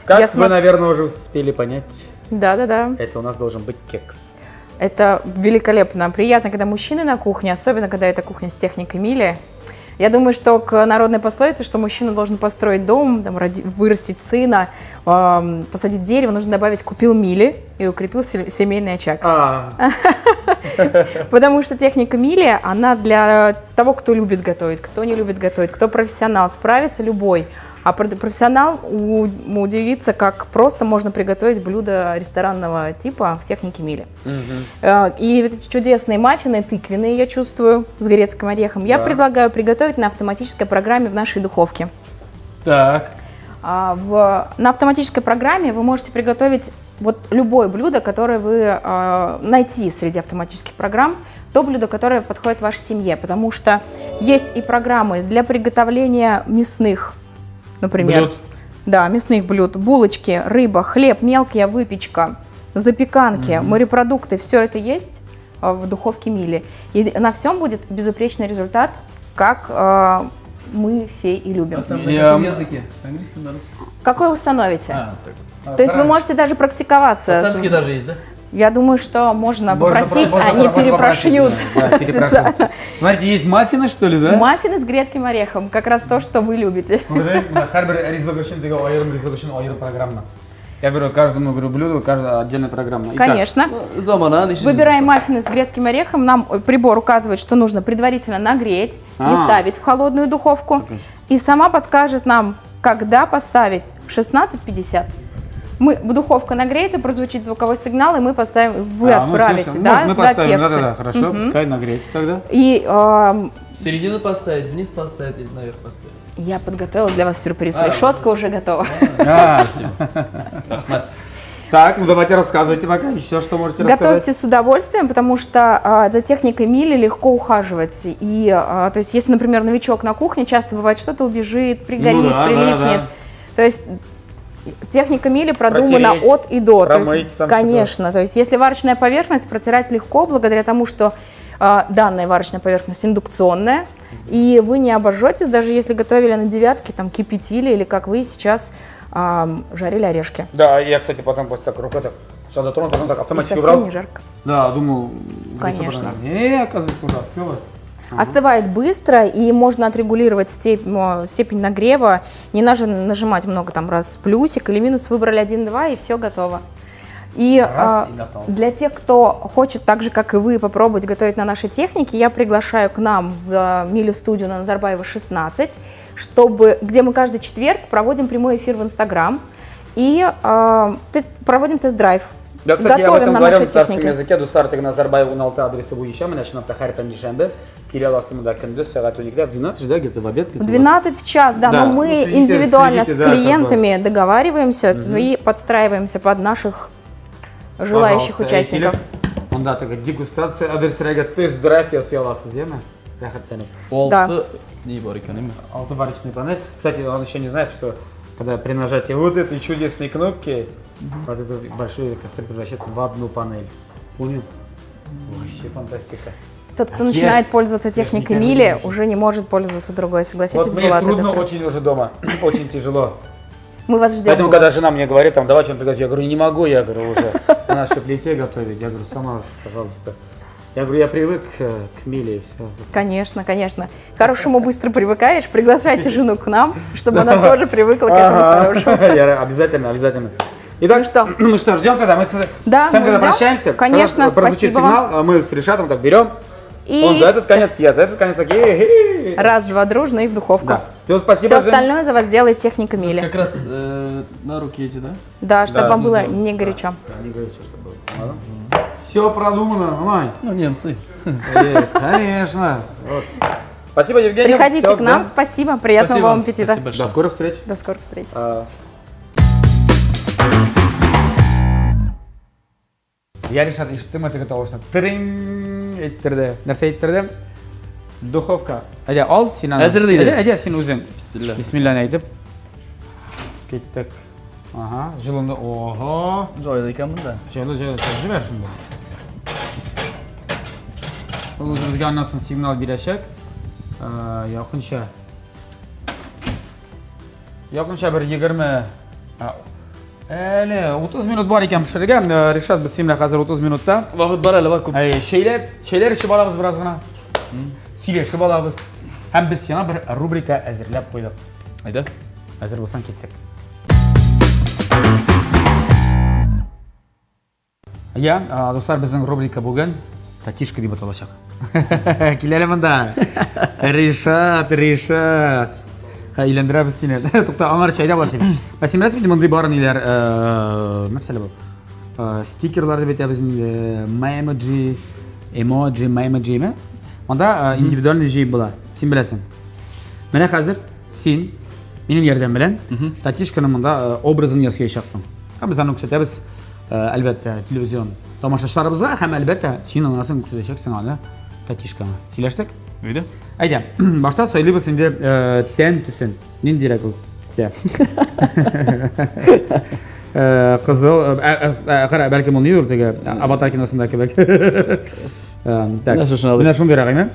как вы, наверное, уже успели понять. Да. Это у нас должен быть кекс. Это великолепно. Приятно, когда мужчины на кухне, особенно когда это кухня с техникой Мили. Я думаю, что к народной пословице, что мужчина должен построить дом, там, вырастить сына, посадить дерево, нужно добавить «купил Мили» и укрепил семейный очаг. Потому что техника Мили, она для того, кто любит готовить, кто не любит готовить, кто профессионал, справится любой. А профессионал удивится, как просто можно приготовить блюдо ресторанного типа в технике Мили. И вот эти чудесные маффины, тыквенные, я чувствую, с грецким орехом, я предлагаю приготовить на автоматической программе в нашей духовке. Так. На автоматической программе вы можете приготовить вот любое блюдо, которое вы найти среди автоматических программ, то блюдо, которое подходит вашей семье, потому что есть и программы для приготовления мясных, например. Блюд. Да, мясных блюд, булочки, рыба, хлеб, мелкая выпечка, запеканки, морепродукты, все это есть в духовке Мили. И на всем будет безупречный результат, как мы все и любим. А там на каком языке? На английском, на русском? Какой установите? А, так. То есть вы можете даже практиковаться. Татарский даже есть, да? Я думаю, что можно попросить, они перепрошьют специально. Смотрите, есть маффины, что ли, да? Маффины с грецким орехом, как раз то, что вы любите. Программа. Я говорю, каждому говорю, блюду, каждая отдельная программа. Итак, Конечно. Выбираем маффины с грецким орехом. Нам прибор указывает, что нужно предварительно нагреть, не ставить в холодную духовку. И сама подскажет нам, когда поставить в 16:50. Духовка нагреется, прозвучит звуковой сигнал, и мы поставим, вы отправите, да? Мы поставим, да-да-да, хорошо, пускай нагреется тогда. И, середину поставить, вниз поставить или наверх поставить? Я подготовила для вас сюрприз, решетка уже готова. Так, ну давайте рассказывайте пока еще, что можете рассказать. Готовьте с удовольствием, потому что за техникой Мили легко ухаживать. И, то есть, если, например, новичок на кухне, часто бывает, что-то убежит, пригорит, прилипнет. То есть техника Мили продумана от и до. Промыть там конечно. То есть, если варочная поверхность, протирать легко, благодаря тому, что данная варочная поверхность индукционная, и вы не обожжетесь, даже если готовили на девятке, там кипятили или как вы сейчас жарили орешки. Да, я, кстати, потом после так рука так сначала дотронул, потом так автоматически убрал. Совсем Не жарко. Да, думал, конечно. Не, оказывается, уже остыло. Остывает быстро, и можно отрегулировать степень нагрева. Не надо нажимать много там раз плюсик или минус, выбрали 1-2, и все готово. И, Раз а, и готово. для тех, кто хочет так же, как и вы, попробовать готовить на нашей технике, я приглашаю к нам в Милю студию на Назарбаева 16, где мы каждый четверг проводим прямой эфир в Инстаграм и проводим тест-драйв. Да, кстати, я об Готовим этом на говорил нашей на татарском технике. языке. Дуслар, теге Назарбаева 16 адресы буенча, менә чынлап та һәр пәнҗешәмбе килә аласың монда көндез сәгать 12-дә, в 12 же, да, где-то в обед? В 12 в час, да, Да, но мы ну, следите, индивидуально следите, с да, как бы. клиентами договариваемся и подстраиваемся под наших желающих Пожалуйста, участников. килеп, Монда теге дегустация, адресрәгә тест-драйв ясый аласыз, яме? Рәхәтләнеп. Алты ни бар икән, әйме? Алты варочный панель. Кстати, он еще не знает, что когда при нажатии вот этой чудесной кнопки, вот эта большая кастрюля превращается в одну панель. Понял? Вообще фантастика. Тот, кто Я начинает пользоваться техникой техникой Мили, Мили уже не может пользоваться другой, согласитесь, Вот мне Булат, это трудно прям. очень уже дома, очень тяжело. Мы вас ждем. Поэтому, Булат. когда жена мне говорит, там, давай что-нибудь приготовить, я говорю, не могу, я говорю, уже на нашей плите готовить. Я говорю, сама уж, пожалуйста. Я говорю, я привык к Миле, и все. Конечно, конечно. К хорошему быстро привыкаешь. Приглашайте жену к нам, чтобы она тоже привыкла к этому хорошему. Я обязательно, обязательно. Итак, Ну что? Ну что, ждем тогда. Мы Да, с вами мы тогда ждем. прощаемся. Конечно, Когда прозвучит спасибо вам. сигнал, а мы с Ришатом так берем. И Он за этот конец, я за этот конец. Так, э-э-э. Раз, два, дружно и в духовку. Да. Все, спасибо. Все Жень. остальное за вас делает техника Мили. Как раз на руки эти, да? Да, чтобы Да, вам ну, было сделаем. не горячо. Да, не горячо, чтобы было. Все продумано, Мань. Ну, немцы. Конечно. Вот. Спасибо, Евгений. Приходите Всё, к нам, да. спасибо, приятного Спасибо. вам аппетита. Спасибо большое. До скорых встреч. До скорых встреч. Я Ришат, ишеттеңме теге тавышны? Тринг әйттерде. Нәрсә әйттерде? Духовка. Әйдә, ал син аны. Әзер диде. Әйдә, әйдә, син үзең. Бисмилла. Бисмилланы әйтеп. Киттек. Ага, җылынды. Ого. Җайлы икән монда. Җайлы, җайлы, җибәр шунда. Ул үзебезгә аннан соң сигнал бирәчәк. Якынча. Якынча бер 20, әле 30 минут бар икән пешерергә. Ришат, без синең белән хәзер 30 минутта. Вакыт бар әле, бар күп. Әй, чәйләр, чәйләр эчеп алабыз бераз гына. Сөйләшеп алабыз. Һәм без сиңа бер рубрика әзерләп куйдык. Әйдә. Әзер булсаң, киттек. Я, дуслар, безнең рубрика бүген Татишка дип аталачак. Кил әле монда. Ришат, Ришат. Ха, өйләндерәбез сине. Тукта, аңар чәйдә бар син. Ә син беләсең бит мондый бар ниләр, нәрсә әле бу? Стикерлар дип әйтәбез инде, мемоджи, эмоджи, мемоджи ме? Монда индивидуальный җыеп була. Син беләсең. Менә хәзер син минем ярдәм белән Татишканың монда образын ясаячаксың. Һәм без аны күрсәтәбез, әлбәттә, телевизион тамашачыларыбызга һәм әлбәттә, син анасың күрсәтәчәксең аны Татишкаңа. Сөйләштек? Әйдә. Әйдә, башта сайлыйбыз инде тән төсен. Ниндирәк ул төстә? Кызыл, кара, бәлкем ул нидер теге Аватар киносында кебек. Так. Менә шушыны алыйк. Менә шундыйрак, әйме?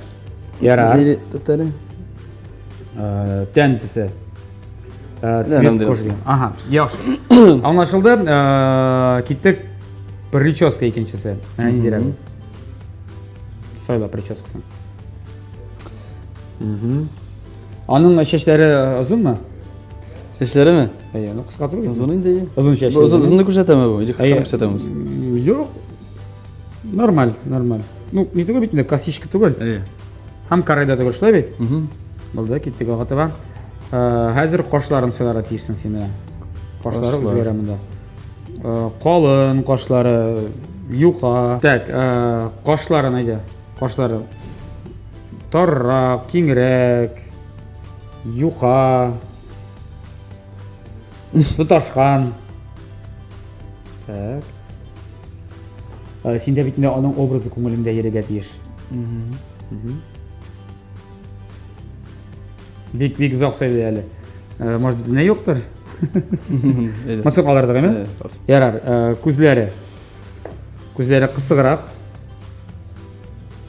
Ярар. Туктале. Тән төсе. Цвет Нәм кожи. Ага, яхшы. Аңлашылды. Киттек прическа икенчесе. Менә ниндирәк. Сайла прическасын. Аның чәчләре озынмы? Чәчләреме? Әйе, ну кыска түгел. Озын инде. Озын чәчле. Бу озын озынны күрсәтәме бу? Или кыска Әйе. күрсәтәме? Юк. Нормаль, нормаль. Ну, не түгел бит инде, косичка түгел. Әйе. Һәм карайда түгел, шулай бит? Мгм. Булды, киттек алга таба. Хәзер кашларын сайларга тиешсең син менә. Кашлары Кашлар. үзгәрә монда. Калын кашлары, юка. Так, кашларын әйдә. Кашлары таррак, киңрәк, юка, тоташкан. Так. Синдә бит инде аның образы күңелеңдә йөрергә тиеш. Бик бик озак сөйли әле. Может быть, не юктыр? Әйдә. Монысы калдырдык, әйме? Әйдә, калсын. Ярар, күзләре. Күзләре кысыграк.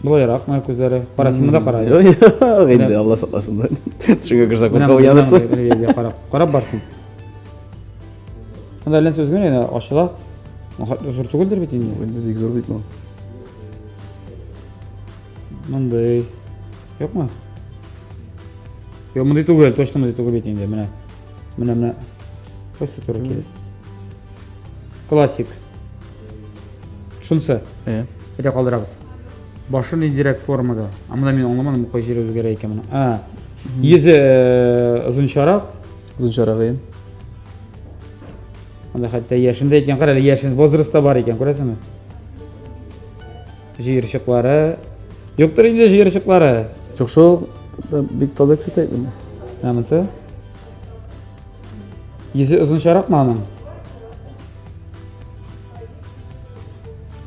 Болайрак менә күзләре. Кара, син монда кара. Юк, юк, инде Алла сакласын. Төшеңә керсә Менә курка монда, уянырсың. менә монда карап, карап барсын. Монда әллә нәрсә үзгәрә, әнә ачыла. Зур түгелдер бит инде. Инде бик зур бит бу. Мондый. Юкмы? Юк, мондый түгел, точно мондый түгел бит инде. Менә. Менә, менә. Кайсы туры килә? Классик. Шунысы. Әйе. Әйдә калдырабыз. Башы ниндирәк формада? А монда мин аңламадым, кай җире үзгәрә икән моның. А. Йөзе э, озынчарак. Озынчарак, әйе. Анда хәтта яшен дә әйткән, кара әле яшен возраст та бар икән, күрәсеңме? Җыерчыклары. Юктыр инде җыерчыклары. Юк шул, бик таза кеше инде. Ә монысы? Йөзе озынчаракмы аның?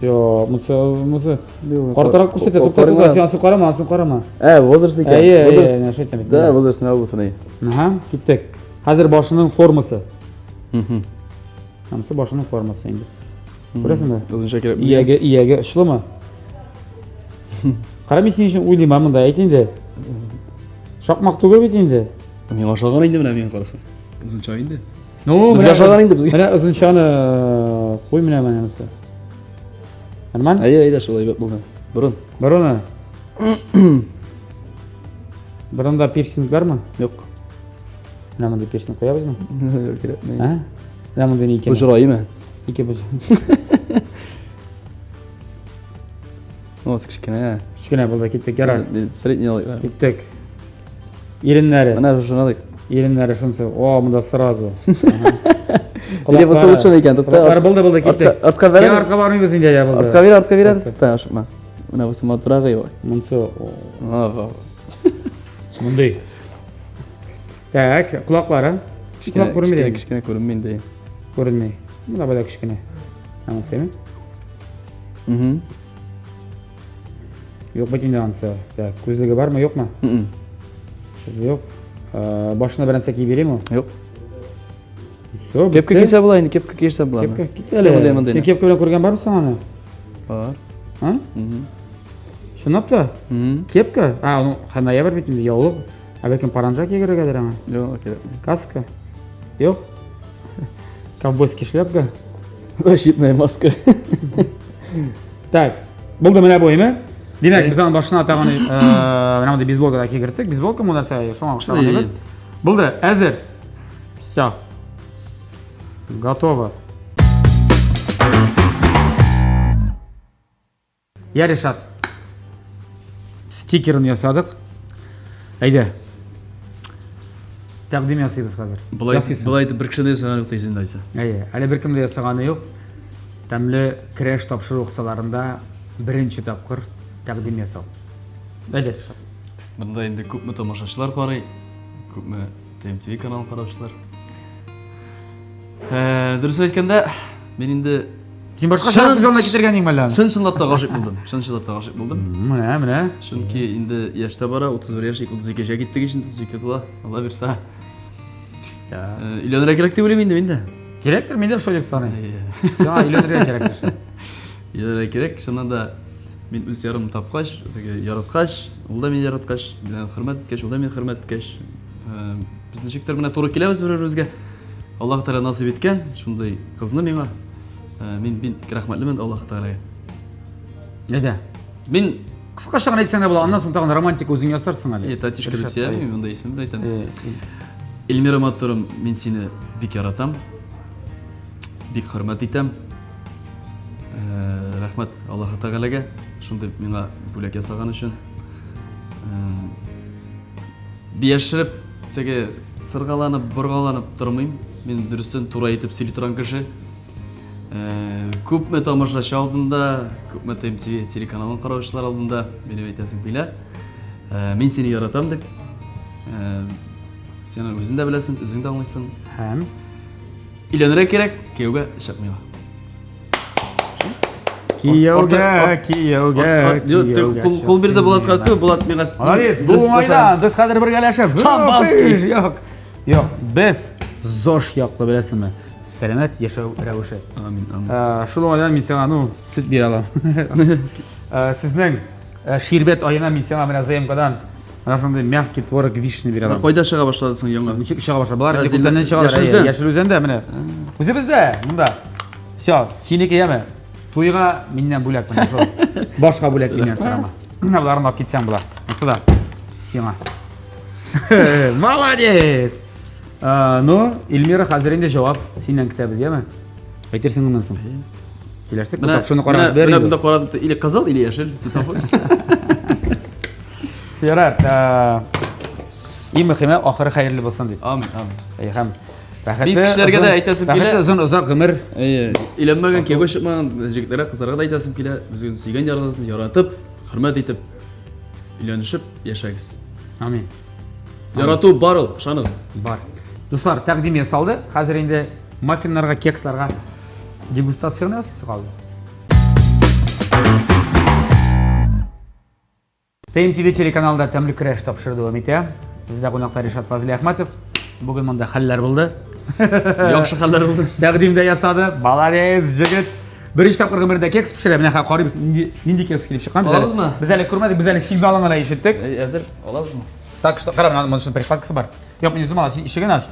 Йо, монысы, монысы. Картрак күрсәтә, тукта, тукта, син ансын карама, ансын карама. Ә, возраст икән. Әйе, әйе, менә шул әйтәм бит. Да, возраст нә булсын, әйе. Ага, киттек. Хәзер башының формасы. Анысы башының формасы инде. Күрәсеңме? Озынча кирәк. Ияге, ияге очлымы? Кара, мин синең өчен уйлыйм, а монда әйт инде. Шакмак түгел бит инде. Миңа ошаган инде менә миңа карасаң. Озынча инде. Ну, Безгә ошаган инде безгә. Менә озынчаны э, куй менә менә монысы. Нормально? Әйе, әйдә шулай әйбәт булды. Борын. Борыны. Борында пирсинг бармы? Юк. Менә мондый пирсинг куябызмы? Юк, кирәкми. Ә? Менә мондый ни икән? Бу җырайымы? Ике боз. О, кечкенә. Кечкенә булды, киттек, ярар. Средний алыйк. Киттек. Иреннәре. Менә шуны алыйк. Иреннәре шунысы. О, монда сразу. Или булса лучше икән, тотта. Колаклары булды, булды, киттек. Артка бер. Артка бармыйбыз инде, я булды. Артка бир, артка бир, тотта, ашыкма. Менә бусы матурагы юк. Монысы. Мондый. Так, колаклары. Колак күренми. Кечкенә күренми инде. Күренми. Менә бу да кечкенә. Анысы. Угу. Юк бит инде анысы. Так, күзлеге бармы, юкмы? Күзлеге юк. Э, башына бер нәрсә киеп бирәме? Юк. Все, Кепка кисә була инде, кепка киерсә була. Кепка кит әле. Син кепка белән күргән бармы соң аны? Бар. А? Угу. Чынлап та? Кепка? А, ну, ноябрь бит инде, яулык. Ә бәлкем паранжа кигерергәдер аңа? Юк, кирәкми. Каска? Юк? Ковбойский шляпка? Защитная маска. Так, булды менә бу, әйме? Димәк, без аның башына тагын э, менә мондый бейсболка да кигерттек. Бейсболка бу нәрсә, шуңа охшаган әйбер. Булды, әзер. Все. Готово. Я Ришат. Стикерын ясадык. Әйдә. Тәкъдим ясыйбыз хәзер. Болай болай итеп бер кеше дә ясаганы юк дисең дә Әйе, әле беркем дә ясаганы юк. Тәмле крәш тапшыру кысаларында беренче тапкыр тәкъдим ясау. Әйдә, Ришат. Монда инде күпме тамашачылар карый, күпме ТМТВ каналын караучылар. Э, дөрес әйткәндә, мин инде Син башка чын, күз алдына китергән идеңме әллә? Чын чынлап та гашыйк булдым. Чын чынлап та гашыйк булдым. Менә, менә. Чөнки инде яшь тә бара, 31 яшь, 32 яшькә киттек инде, 32 тула. Алла бирсә. Э, өйләнергә кирәк дип уйлыйм инде мин дә. Кирәктер, мин дә шулай дип саныйм. Сиңа өйләнергә кирәк. Өйләнергә кирәк, чыннан да мин үз ярымны тапкач, теге яраткач, ул да мине яраткач, мине хөрмәт иткәч, ул да мине хөрмәт иткәч, э, без ничектер менә туры киләбез бер-беребезгә. Аллаһ Тәгалә насыйп иткән шундый кызны миңа. Э, мин бик рәхмәтлемен Аллаһ Тәгаләгә. Әйдә. Мин кыскача гына әйтсәң дә була, аннан соң тагын романтика үзең ясарсың әле. Э, татишка дип сөйләмим, монда исем белән әйтәм. Э, Эльмира матурым, мин сине бик яратам. Бик хөрмәт итәм. Э, рәхмәт Аллаһ Тәгаләгә шундый миңа бүләк ясаган өчен. Яшереп, теге сыргаланып, боргаланып тормыйм. Мин дөрестән туры әйтеп сөйли торган кеше. Э, күпме тамашачы алдында, күпме ТМТВ телеканалын караучылар алдында минем әйтәсем килә. Э, мин сине яратам дип. Э, син аны үзең дә беләсең, үзең дә аңлыйсың. Һәм өйләнергә кирәк, кияүгә чыкмыйм. Кияүгә, кияүгә, кияүгә. Кул бирде Булатка, ту, Булат миңа. Молодец, бу уңайдан без хәзер бергәләшеп. Шампанский. Юк. Юк, без ЗОЖ яклы беләсеңме? Сәламәт яшәү рәвеше. Амин, амин. Э, шул уңайдан мин сиңа, ну, сөт бирә алам. Э, сезнең э, ширбәт аена мин сиңа менә ЗМКдан менә шундый мягкий творог вишня бирә алам. Кайда чыга башлады соң яңа? Ничек чыга башлады? Болар инде күптәннән чыгалар. Яшел Үзәндә менә. Үзебездә, монда. Все, синеке яме. Туйга миннән бүләк менә шул. Башка бүләк миннән сорама. Менә боларын алып китсәң була. Монысы да. Сиңа. Молодец! Ну, Эльмира, хәзер инде җавап синнән көтәбез, яме? Әйтерсең моннан соң. Сөйләштек, бу тапшыруны карагыз бер. Менә монда карадым, или кызыл, или яшел светофор. Ярар, иң мөһиме ахыры хәерле булсын дип. Амин, амин. Әй, һәм бәхетле. Бик кешеләргә дә әйтәсем килә. Бәхетле озын озак гомер. Әйе, өйләнмәгән, кияүгә чыкмаган җегетләргә, кызларга да әйтәсем килә. Үзегезнең сөйгән ярыгызны яратып, хөрмәт итеп, өйләнешеп яшәгез. Амин. Ярату бар ул, ышаныгыз. Бар. Дуслар, тәкъдим ясалды. Хәзер инде маффиннарга, кексларга дегустация гына ясыйсы калды. ТМТВ телеканалында тәмле көрәш тапшыру дәвам итә. Бездә кунакта Ришат Фазлиәхмәтов. Бүген монда хәлләр булды. Яхшы хәлләр булды. Тәкъдим дә ясады. Молодец, җегет. Беренче тапкыр гомерендә кекс пешерә. Менә хәзер карыйбыз, нинди, нинди кекс килеп чыккан. Без әле, Алабызмы? без әле күрмәдек, без әле сигналын гына ишеттек. Әзер, алабызмы? Так что, кара, менә моның прихваткасы бар. Юк, мин үзем алам, син ишеген ач.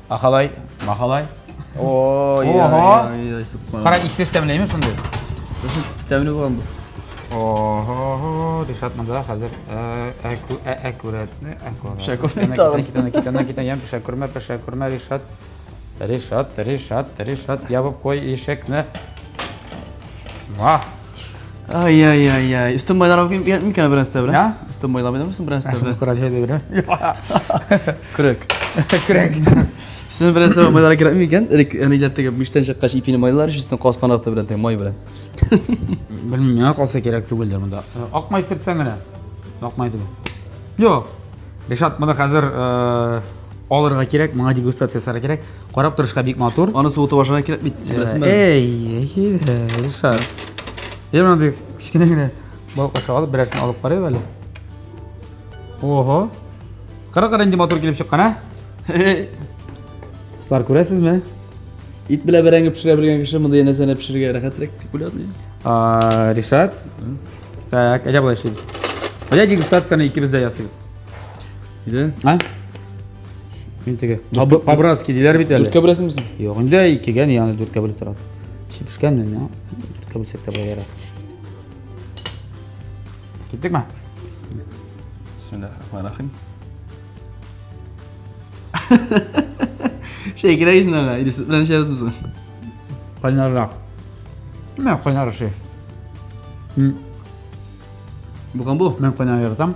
Ахалай, махалай. Ой, Ого. ой, ой, субханалла. Кара, исеш тәмлеме шундый? Шушы тәмле булган бу. Ого, Ришат монда хәзер әкүрәтне, әкүрәт. Пешә күрмә тагын. Китә, китә, китә, ям пешә күрмә, пешә күрмә, Ришат. Ришат, Ришат, Ришат, ябып куй ишекне. Вах. Ай, ай, ай, ай. Өстен майлар микән бераз тәбрә? А? Өстен майламыйдымы бераз тәбрә? Кара җәйдә бирә. Көрәк. Көрәк. Өстен бераз тәбрә майлар кирәк микән? Элек әниләр теге миштән чыккач ипине майлар өчен өстен каз канаты белән, теге май белән. Белмим, миңа калса кирәк түгелдер монда. Ак май сөртсәң генә. Ак май түгел. Юк. Ришат, моны хәзер алырга кирәк, моңа дегустация ясарга кирәк. Карап торышка бик матур. Аны суытып ашарга кирәк бит, беләсеңме? Эй, Ришат. Я мондый кечкенә генә балык аша алып, берәрсен алып карыйк әле. Ого. Кара-кара инде матур килеп чыккан, ә? Сылар күрәсезме? Ит белән бәрәңге пешерә белгән кеше мондый нәрсәне пешерергә рәхәтрәк дип уйлады. Ришат. Так, әйдә болай эшлибез. Әйдә дегустацияне икебез дә ясыйбыз. Әйдә. А? Мин теге. По-братски диләр бит әле. Дүрткә бүләсеңме син? Юк, инде икегә ни аны дүрткә бүлеп тора. Эче пешкән инде, дүрткә бүлсәк тә була ярар. Киттекме? Бисмилла. Бисмиллахир-рахманир-рахим. Шәй кирәк ич аңа, или сөт белән эчәбезме соң? Кайнаррак. Менә кайнар шәй. Булган бу. Мин кайнар яратам.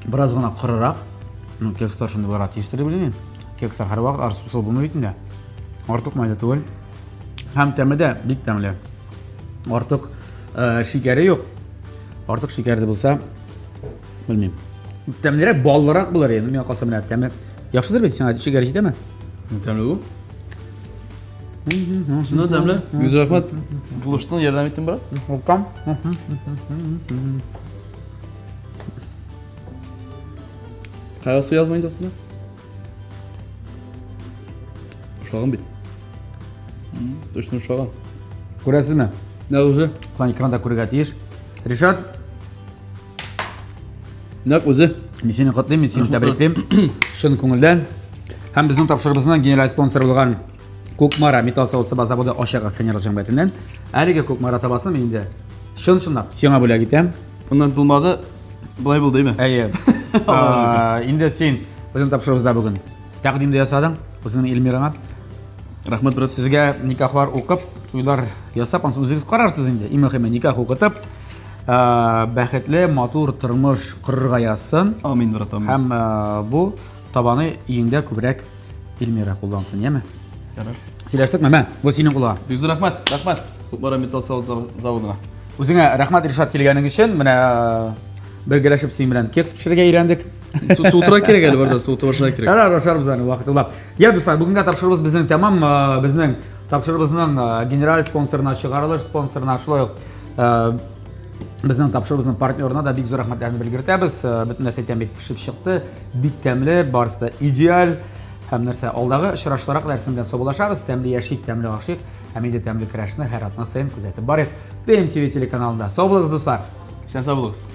Бераз гына корырак. Ну, кекслар шундый булырга тиештер дип уйлыйм. Кекслар һәрвакыт ар сусыл булмый бит инде. Артык майда түгел. Һәм тәме дә бик тәмле. Артык э, шикәре юк. Артык шикәре булса, белмим. Тәмлерәк, баллырак булыр инде. Миңа калса менә тәме яхшыдыр бит, сиңа шикәр җитәме? Тәмле бу. Шунда тәмле. Йөз рәхмәт. Булыштың, ярдәм иттең, брат. Укам. Кайгы су язмый инде астына. Ошаган бит. Точно ошаган. Күрәсезме? Нәкъ үзе. План экранда күрергә тиеш. Ришат. Нәкъ үзе. Мин сине котлыйм, мин сине тәбриклим. Чын күңелдән. Һәм безнең тапшырубызның генераль спонсоры булган Кукмара металл савыт-саба заводы ачык акционерлык җәмгыятеннән әлеге Кукмара табасын мин инде чын-чынлап сиңа бүләк итәм. Моннан булмады, болай булды, әйме? Әйе. Инде син безнең тапшыруыбызда бүген тәкъдим дә ясадың үзеңнең Эльмираңа. Рәхмәт, брат. Сезгә никахлар укып, туйлар ясап, ансын үзегез карарсыз инде. Иң мөһиме никах укытып, бәхетле, матур тормыш корырга язсын. Амин, брат, амин. Һәм бу табаны өеңдә күбрәк Эльмира куллансын, яме? Ярар. Сөйләштекме? Мә, бу синең кулга. Бик зур рәхмәт, рәхмәт. Кукмара металл заводына. Үзеңә рәхмәт, Ришат, килгәнең өчен. Менә бергәләшеп синең белән кекс пешерергә өйрәндек. Суытырга кирәк әле барда, суытып ашарга кирәк. Ярар, ашарбыз аны вакытылап. Я, дуслар, бүгенге тапшыруыбыз безнең тәмам. Безнең тапшыруыбызның генераль спонсорына, чыгарылыш спонсорына, шулай ук безнең тапшыруыбызның партнерына да бик зур рәхмәтләрне белгертәбез. Бөтен нәрсә әйтәм бит пешеп чыкты. Бик тәмле, барысы да идеаль. Һәм нәрсә, алдагы очрашуларга кадәр сезнең белән саубуллашабыз. Тәмле яшик, тәмле ашыйк. Һәм инде тәмле көрәшне һәр атна саен күзәтеп барыйк. ТМТВ телеканалында. Сау булыгыз, дуслар. Исән сау булыгыз.